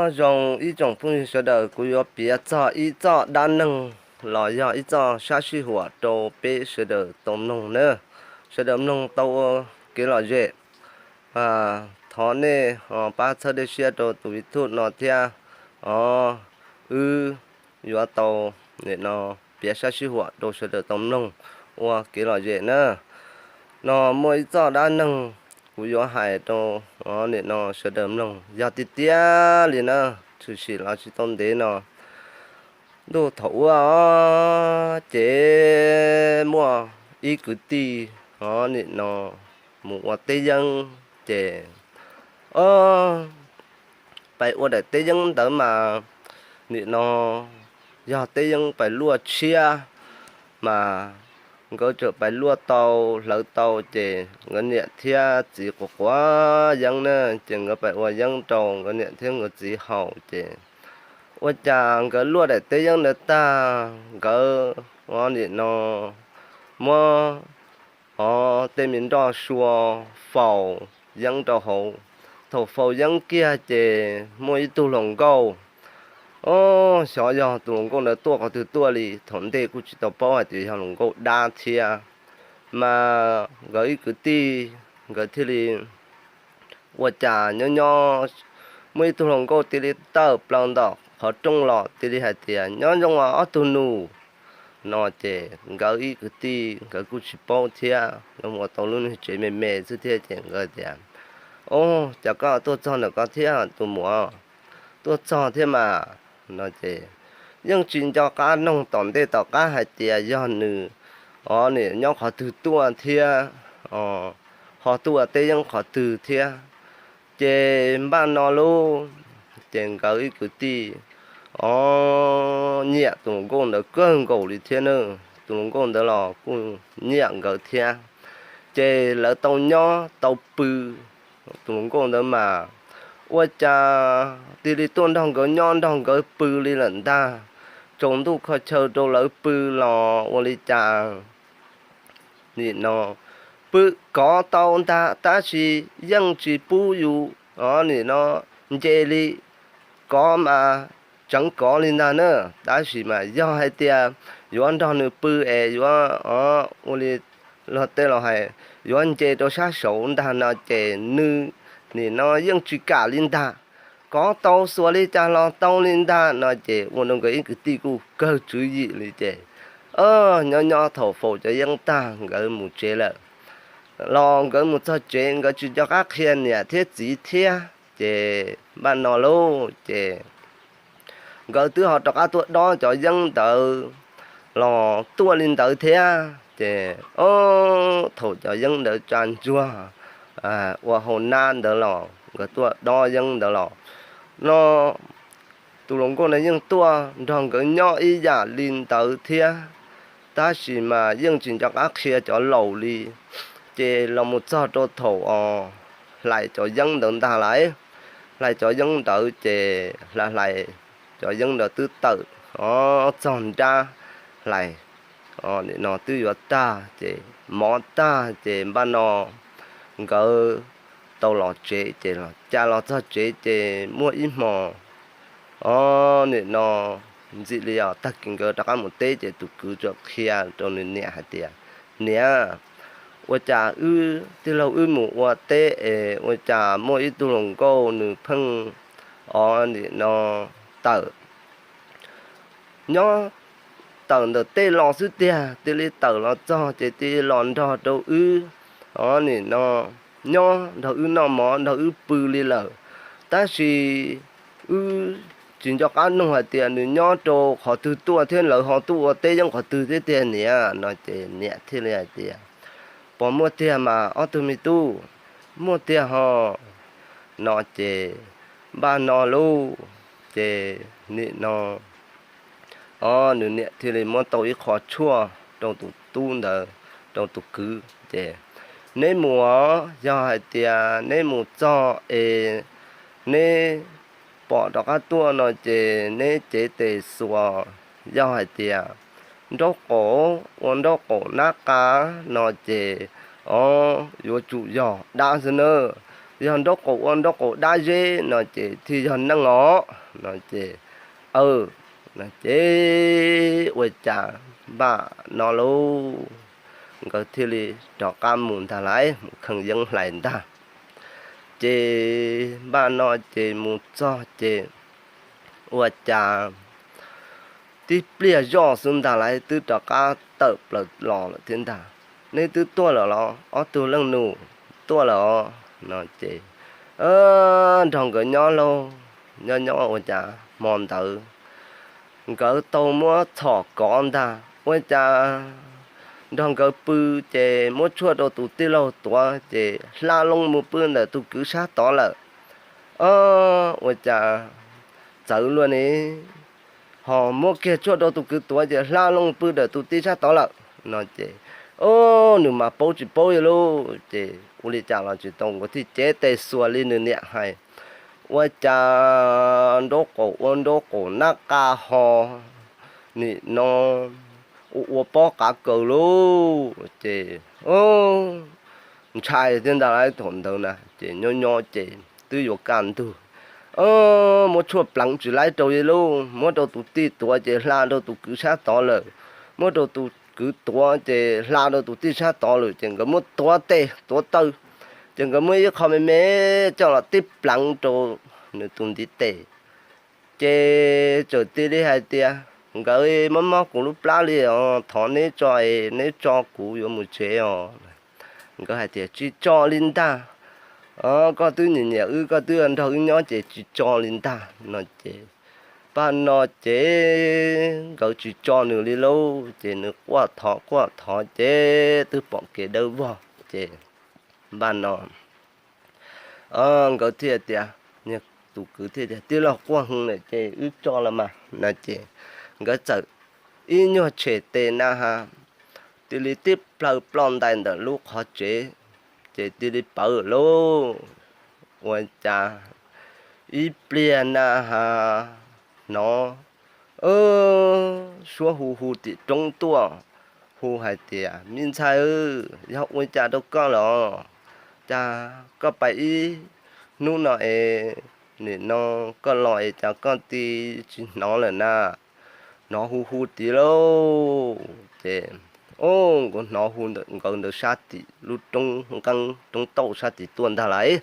Nyob zoo ib tsoom phooj ywg sawv daws, kuv yuav piav txog ib txoj dab neeg los yog ib txoj sab sij huam rau peb sawv daws tau mloog na. Sawv daws mloog tau ua kev lom zem. Thov nej pab txhawb dej siab rau tus YouTube no thiab. Os, wb yuav tau nim no piav sab sij huam rau sawv daws tau mloog ua kev lom zem na. No muaj ib txoj dab neeg kuv yuav hais rau nim no sawv daws mloog yog tiag tiag li na, tshwm sim los tsis tau ntev no. Ntuj thaum ub ces muaj ib kwv tij nim no mus ua teb yeeb ces, o, pais ua daim teb yeeb ntawd mas nim no yog teb yeeb pais luaj tshiab, mas nkawd txawm pais luaj tau hlawv tau ces nkawd niam thiab txiv quav quav yeeb na, ces nkawd pais ua yeeb rau nkawd niam thiab nkawd txiv haus ces ua cas nkawd luaj daim teb yeeb ntawd tag, nkawd nim no muab o tej me nroj sua faus yeeb rau hauv. Thaum faus yeeb kiag ces muaj ib tug hluas nkauj, o, xyov yog tus hluas nkauj ntawd tuaj qhov twg tuaj li, thaum ntej kuj tsis tau paub hais tias yog hluas nkauj dab thiab. Mas nkawd ib kwv tij nkawd thiaj li ua cas nyob nyob muaj ib tug hluas nkauj cia li tawm plaws ntawm qhov rooj los cia li hais tias, nyob zoo os ob tug nus. No ces nkawd ib kwv tij nkawd kuj tsis paub thiab, nkawd mus ua tau lub niag tsev me me xwb thiab ces nkawd tias, o, cas koj tuaj txog ntawm ko thiab tus muam? Tuaj txog thiab mas. No ces yeej tsis nco qab noog tom ntej tom qab hais tias yog nws, o, nim nyob qhov twg tuaj thiab, o, ho tuaj ua teb yeeb qhov twg thiab. Ces npaj no lauj, ces nkawd ib kwv tij, o, nyiam tus hluas nkauj ntawd kawg nkaus li thiab na. Tus hluas nkauj ntawd los kuj nyiam nkawd thiab. Ces lawv tau nyob tau pw. Tus hluas nkauj ntawd mas ua cas cia li tuaj nrog nkawd nyob nrog nkawd pw li lawm ntag. Tsaus ntuj kho chaw rau lawv pw los ua li cas nim no pw kov tau ntag tab sis yeej tsis pub yus, o, nim no nce li. Kov mas tseev kov li ntag na, tab sis mas yog hais tias yuav nrog nws pw es yuav, o, ua li luag tej los hais, yuav nce rau sab saud ntag no ces nws nim no yeej tsis kam li ntag. Kov tau xuas li cas los tau li ntag no ces ua rau nkawd ib kwv tij kuj kawg tswv yim li ces, o, nyob nyob thaum faus cov yeeb tag nkawd mus tsev lawm. Los nkawd mus txog tsev nkawd tsis nco qab qhia niam thiab txiv thiab ces npaj no lauj ces nkawd twb ho rov qab tuaj dob cov yeeb ntawd los tuaj li ntawd thiab ces, o, thaum cov yeeb ntawd tsa ntsuag ua hau nab ntawd los nkawd tuaj dob yeeb ntawd los no tus hluas nkauj no yeej tuaj nrog nkawd nyob ib yam li ntawd thiab, tab sis mas yeej tsis nco qab qhia cov laus li. Ces los mus txog rau thaum os hlais cov yeeb ntawd ntag lauj, hlais cov yeeb ntawd ces hlais hlais cov yeeb ntawd twb tawm os txog nrab hlais, nim no twb yuav tag ces mov tag ces npaj no nkawd tau los tsev ces los cas los txog tsev ces muaj ib hmo os nim no ntxim li os tag kis nkawd rov qab mus teb ces tus kwv txawm qhia rau nws niam hais tias, niam, ua cas wb tij laug wb mus ua teb es ua cas muaj ib tug hluas nkauj nws pheej os nim no tawm nyob tawm ntawm tej los xwb tiag, cia li tawm los txog ces cia li los nrog rau wb, o, nim no nyob nrog wb noj mov nrog wb pw li lawm. Tab sis wb tsis nco qab nug hais tias nws nyob rau qhov twg tuaj thiab lawv ho tuaj ua teb yeeb qhov twg thiab tiag niam no ces niam thiaj li hais tias, puas muaj tiag mas ob tug me tub? Muaj tiag ho. No ces npaj no lauj, ces nim no o nws niam thiaj li muab tau ib qho tshuaj rau tus tub ntawd, rau tus kwv ces, neb mus os, yog hais tias neb mus txog es neb pom rov qab tuaj no ces neb cev tes xuas, yog hais tias nraub qaum, ua nraub qaum nab qa no ces o yuav tsum yog dab xwb nawb. yog nraub qaum ua nraub qaum dab zeb no ces thiaj yog neeg os no ces, aw, no ces ua cas npaj no lauj, nkawd thiaj li rov qab mus ntag lauj, mus kheej yeeb hlais ntag. Ces npaj no ces mus txog ces ua cas tib pliag zoj xwb ntag lauj twb rov qab tawm plaws los lawm thiab ntag. Neb twb tuaj lawm los ob tug leej nus? Tuaj lawm os no ces nrog nkawd nyob lauj, nyob nyob ua cas hmo ntawd nkawd tau muab txhom kov ntag ua cas nrog nkawd pw ces muab tshuaj rau tus tij laug tuav ces hla loo mus pw ntawm tus kwv sab tod lawm. Ua cas txawv luaj ne, ho muab kiag tshuaj rau tus kwv tuav ces hla loo pw ntawm tus tij sab tod lawm no ces, o, nws mas paub tsis paub li lauj ces ua li cas los tsis tau nkawd thiaj cev tes xuas li nws niam hais. Ua cas nraub qaum ua nraub qaum nab qa ho nim no ua ua pob qav kaws lauj ces ntshai thiab ntag lauj thaum ntawd na ces nyob nyob ces twb yuav kaj ntug, muab tshuaj pleev tsis laib rau li lauj, muab rau tus tij tuav ces hla rau tus kwv sab tod lawm, muab rau tus kwv tuav ces hla rau tus tij sab tod lawm ces nkawd muab tuav tes tuav taw ces nkawd muab ib qho me me coj los tib pleev rau nws tus ntiv tes. Ces txawm cia li hais tias, nkawd mob mob kuv lub plab li os, thov neb tso es neb tso kuv yuav mus tsev os. Nkawd hais tias tsis tso li ntag, koj twb nyiam nyiam wb, koj twb nrog wb nyob ces tsis tso li ntag no ces npaj no ces nkawd tsis tso nws li lauj ces nws quaj thov quaj thov ces twb pom kev dawb vog ces npaj no nkawd thiaj tias, tus kwv thiaj tias tij laug quaj heev lawm ces wb tso los mas no ces nkawd txawm ib nyuag tshem tes na has, cia li tib plhaw ploj ntais ntawm lub qhov tsev ces cia li pawv lauj. Ua cas ib pliag na has hnov suab hu hu tim roob tuaj, hu hais tias me ntxhais, yog ua cas rau koj los? Cas koj pais ib hnub no es nim no koj los es cas koj tsis hnov lawm na? Hnov hu hu tid lauj ces, o, nkawd hnov hu ntawm nkawd ntawd sab tim lub roob nqeeb roob tauj sab tid tuaj ntag lauj.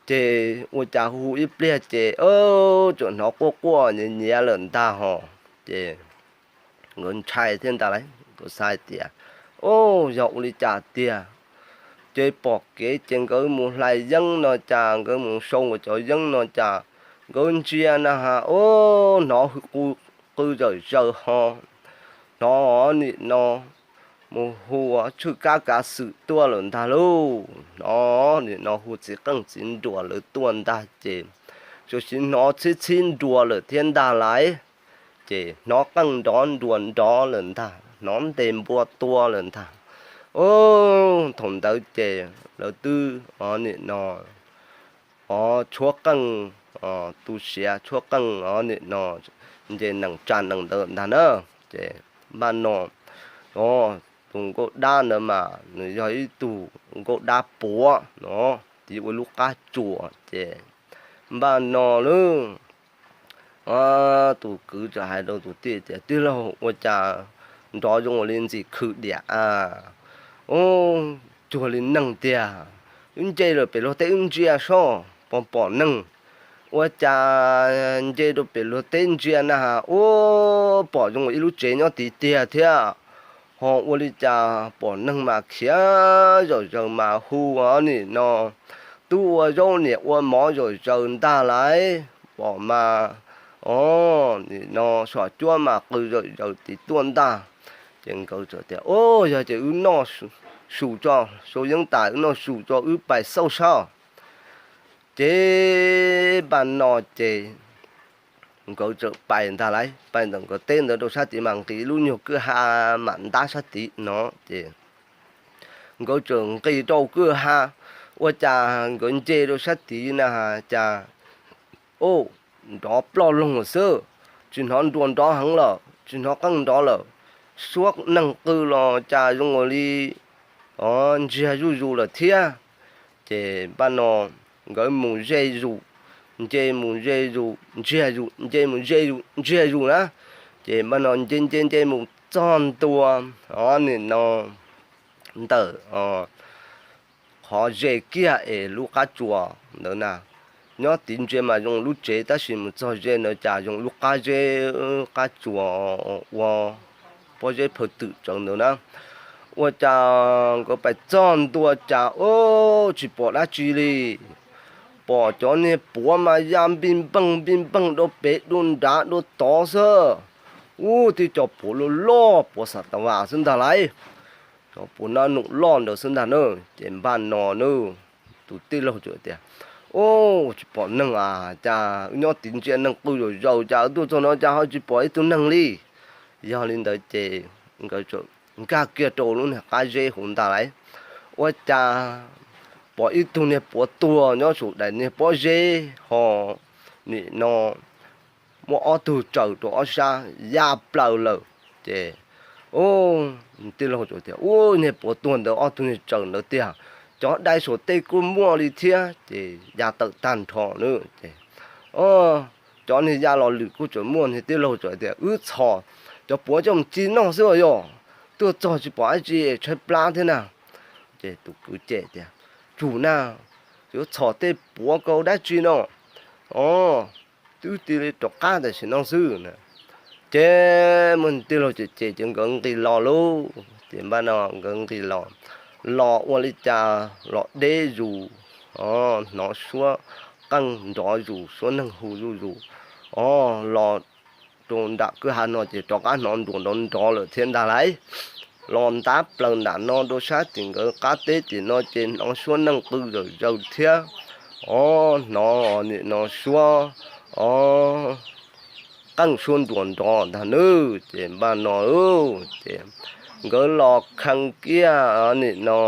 Ces ua cas hu ib pliag ces txawm hnov quaj quaj nyiav nyiav lawm ntag hos ces nkawd ntshai thiab ntag lauj, nkawd xav hais tias, o, yog ua li cas tiag? Ces pom kev ces nkawd mus hlais yeeb no cas nkawd mus sau nkawd cov yeeb no cas nkawd ntsia na has, o, hnov hu qw zawm zaws ho hnov nim no mus hu tshwj kab kav xwm tuaj lawm ntag lauj. Hnov nim no hu txiv qeej txiv nruas lawv tuaj ntag ces txawm sim hnov txhib txhib nruas lawm thiab ntag lauj. Ces hnov qeej nrov nruas nrov lawm ntag, hnov ntes npua tua lawm ntag. Thaum ntawd ces lawv twb nim no o tshuab qeej, tu siav tshuab qeej o nim no nce nees tsa nees ntawd ntag na. Ces npaj no o tus nkauj dab ntawd mas nws yog ib tug nkauj dab puav no, tiv ua lub qab tsuas ces npaj no lawm tus kwv txawm hais rau tus tij tias tij laug, ua cas nrov zoo li ntxim khwv diam a, cuag li neeg tiag. Wb nce lawm pem luag teb wb ntsia soj pom pom neeg, ua cas nce rau pem luag teb ntsia na has ua pom zoo ib lub tsev nyob tid tiag thiab. Ho ua li cas pom neeg mas khiav zawm zaws mas hu o nim no tub ua zaub niam ua mov zawm zaws ntag lauj. Pom mas o nim no sov cuab mas qw zawm zaws tid tuaj ntag. Ces nkawd tias, o, yog ces wb noj su tso, sau yeeb tas wb noj su tso wb pais xauj sab. Ces npaj no ces nkawd txawm pais ntag lauj, pais ntawm nkawd teb ntawd rau sab tid mas nqis lub nyuag kwj ha mam ntab sab tid no ces nkawd txawm nqis rau kwj ha, ua cas nkawd nce rau sab tid na cas o nrov ploj loog xwb, tsis hnov nruas nrov heev lawm, tsis hnov qeej nrov lawm, suab neeg qw los cas zoo li o ntsiag zuj zus lawm thiab. Ces npaj no nkawd mus ze zus, nce mus ze zus ntsiag zus, nce mus ze zus ntsiag zus na. Ces npaj no nce nce nce mus txog ntua, o, nim no ntawm qhov ze kiag es lub qab tsuas ntawd na. Nyob tid ntsia mas zoo lub tsev tab sis mus txog ze ntawd cas zoo lub qab zeb, qab tsuas ua pob zeb phaw twm tsawv ntawd na. Ua cas nkawd pais txog ntua cas, o, tsis pom dab tsi li. Pom cov niag puav mas ya npij npeeg npij npeeg dua pem dua nrad dua tod xwb. Ub, twb cov puav loj loj puav xav tas vas xwb ntag lauj. Cov puav nab num loj ntawd xwb ntag na. Ces npaj no na, tus tij laug tias, ub, tsis pom neeg a, cas wb nyob tid ntsia neeg qw zom zaws cas wb tuaj txog no cas ho tsis pom ib tug neeg li. Yog li ntawd ces nkawd nkag kiag rau lub niag qab zeb hauv ntag lauj. Ua cas pom ib tug niag puav tuag nyob saum daim niag pob zeb ho nim no muaj ob tug tsaws rau ob sab ya plaws lawm. Ces tij laug tias, ub, niag puav tuag ntawd ob tug niag tsaws ntawd tiag, cov dai saum tej kuj muaj li thiab. Ces ya tawm tag nrho na. Ces cov niag ya los lwm kuj tseem muaj. Niag tij laug txawm tias, wb txhos cov puav coj mus ci noj xwb os, yog tuaj txog tsis pom dab tsi tshaib plab thiab na. Ces tus kwv cem tias, tsum na, yuav txhos tej puav kau dab tsi no, o, twb cia li rov qab tam sim no xwb na. Ces muaj tij laug cem cem ces nkawd nqis los lauj. Ces npaj no nkawd nqis los, los ua li cas los deb zus, o, hnov suab qeej nrov zus, suab neeg hu zuj zus, o, los rau nram kwj ha no ces rov qab hnov nruas nrov nrov lawm thiab ntag lauj. Los ntab plaws nram no rau sab tim nkawd qab teb tim no ces hnov suab neeg qw zawm zaws thiab, o, hnov nim no suab, o, qeej suab nruas nrov ntag nawb. Ces npaj no ces nkawd los khee kiag nim no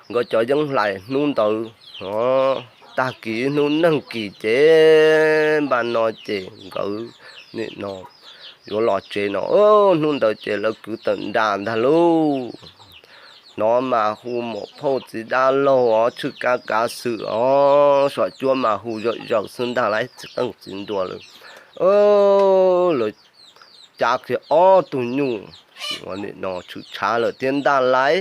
nkawd cov yeeb hlais hnub ntawd, o, tag kis hnub neeg kis ces npaj no ces nkawd nim no yuav los tsev no, hnub ntawd ces lawv kwv tawm nra ntag lauj. Hnov mas hu muam phauj txiv dab laug os, tshwj kab kav xwm os, saum cuab mas hu zawm zaws xwb ntag lauj, txiv qeej txiv nruas lawm. Lawv cav kiag ob tug nyuj ua nim no tshwm tshav lawm thiab ntag lauj.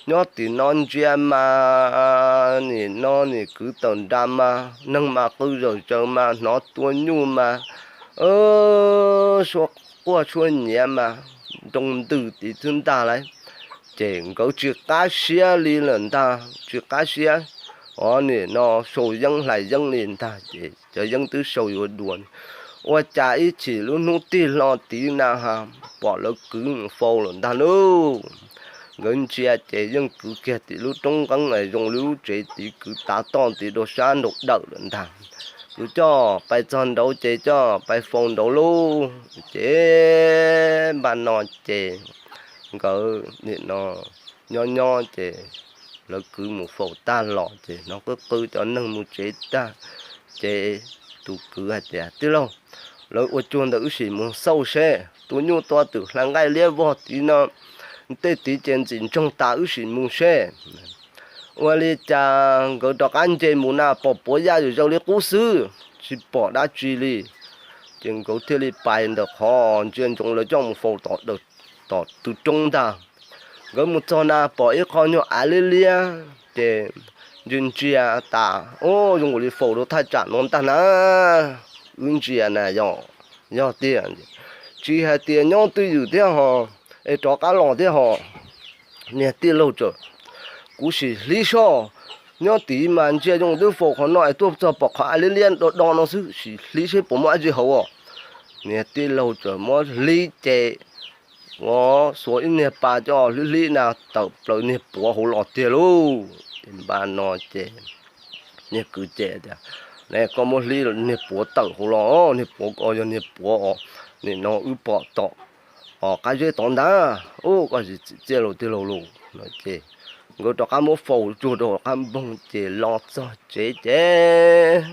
Nyob tim no ntsia mas nim no nim kwv tawm nra mas neeg mas qw zawm zaws mas hnov tua nyuj mas suab quaj suab nyiav mas nroo ntws tid xwb ntag lauj. Ces nkawd tsis qab siab li lawm ntag, tsis qab siab, o, nim no sau yeeb hlais yeeb li ntag. Ces cov yeeb twb sau yuav dua, ua cas ib chim lub hnub tig hlo tid na ha, pom lawv kwv mus faus lawm ntag lauj. Nkawd ntsia ces yeej kwv kiag tim lub roob nqeeb zoo li lub tsev tid, kwv tav toj tid rau sab nraum dawm lawm ntag. Kwv coj pais txog nraud ces coj pais faus nraud lauj. Ces npaj no ces nkawd nim no nyob nyob ces lawv kwv mus faus tag los ces hnov qw qw cov neeg mus tsev tag. Ces tus kwv hais tias, tij laug, lawv ua cuag ntawd wb sim mus xauj seb, tua nyuj tua twm hla nqaij liab vog tid no, tej tid ces ntxim ntsoog tas, wb sim mus seb. Ua li cas nkawd rov qab nce mus na pom puav yaj zawm zaws li qub xwb, tsis pom dab tsi li. Ces nkawd thiaj li pais ntawm qhov ntsia ntsoov lawv coj mus faus tom tw roob ntag. Nkawd mus txog na pom ib qho nyuag av liab liab, ces ntsia ntsia tas, o, zoo nkaus li faus rau thaj tsam no ntag na. Wb ntsia na yog, yog tiag, tsis hais tias nyob twj ywm thiab ho, es rov qab los thiab ho. Niag tij laug txawm, kuv sim hlib soj, nyob tid mas ntsia zoo twb faus qhov no es tuaj txog pom qhov av liab liab do do no xwb, sim hlib seb puas muaj dab tsi hauv os. Niag tij laug txawm muab hlib ces, o, xuas ib niag pas coj hlib hlib na tawm plaws niag puav hauv los tiag lauj. Ces npaj no ces niag kwv cem tias, koj muab hlib niag puav tawm hauv los, niag puav ko yog niag puav os, nim no wb pom tom qab zeb tod ntag, koj tsis txim txiaj lauj tij laug lauj no. Ces nkawd rov qab muab faus tsuag rau hauv qab npoog ces los txog tsev ces,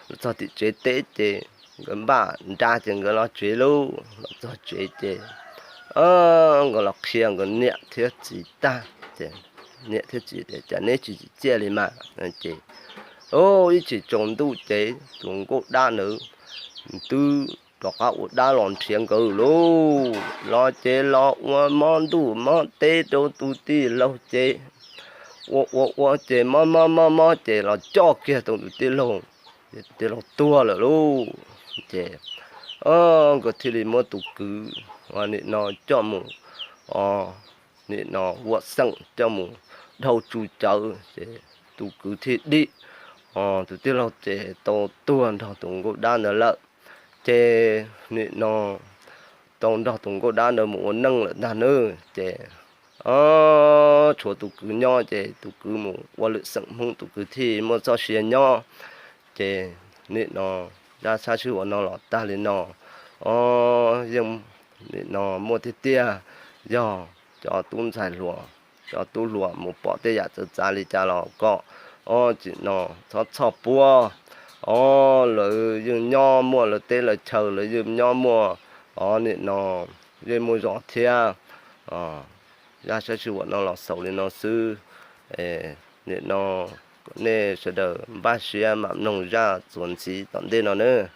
los txog tim tsev teb ces nkawd npaj nra ces nkawd los tsev lauj. Los txog tsev ces nkawd los qhia nkawd niam thiab txiv tag ces niam thiab txiv tias, Cas neb tsis tsim txiaj li mas? Ces ib chim tsaus ntuj ces tus nkauj dab ntawd twb rov qab ua dab los nrhiav nkawd lauj. Los ces los ua mob ntuj mob teb rau tus tij laug ces ua ua ua ces mob mob mob mob ces los coj kiag tau tus tij laug, tij laug tuag lawm lauj. Ces nkawd thiaj li muab tus kwv nim no coj mus, nim no vuam xeem coj mus dhau tsu cawv ces tus kwv thiaj dim, tus tij laug ces tau tuag nrog tus nkauj dab ntawd lawm. Ces nim no tau nrog tus nkauj dab ntawd mus ua neej lawm ntag nawb. Ces tshuav tus kwv nyob ces tus kwv mus ua lwm xeem Hmoob, tus kwv thiaj muaj txoj sia nyob. Ces nim no zaj sab sij huam no los tag li no. Yeej nim no muaj tiag tiag, yog cov tub ntxhais hluas, cov tub hluas mus pom tej yam txawv txav li cas los kom, o, nim no txhob txhoj puab. O, lawv yeej nyob muaj lawv teb lawv chaw, lawv yeej nyob muaj, o, nim no yeej muaj zos thiab. Zaj sab sij huam no los xaus li no xwb. Nim no nej sawv daws npaj siab mam mloog zaj txuas ntxiv tom ntej no nawb.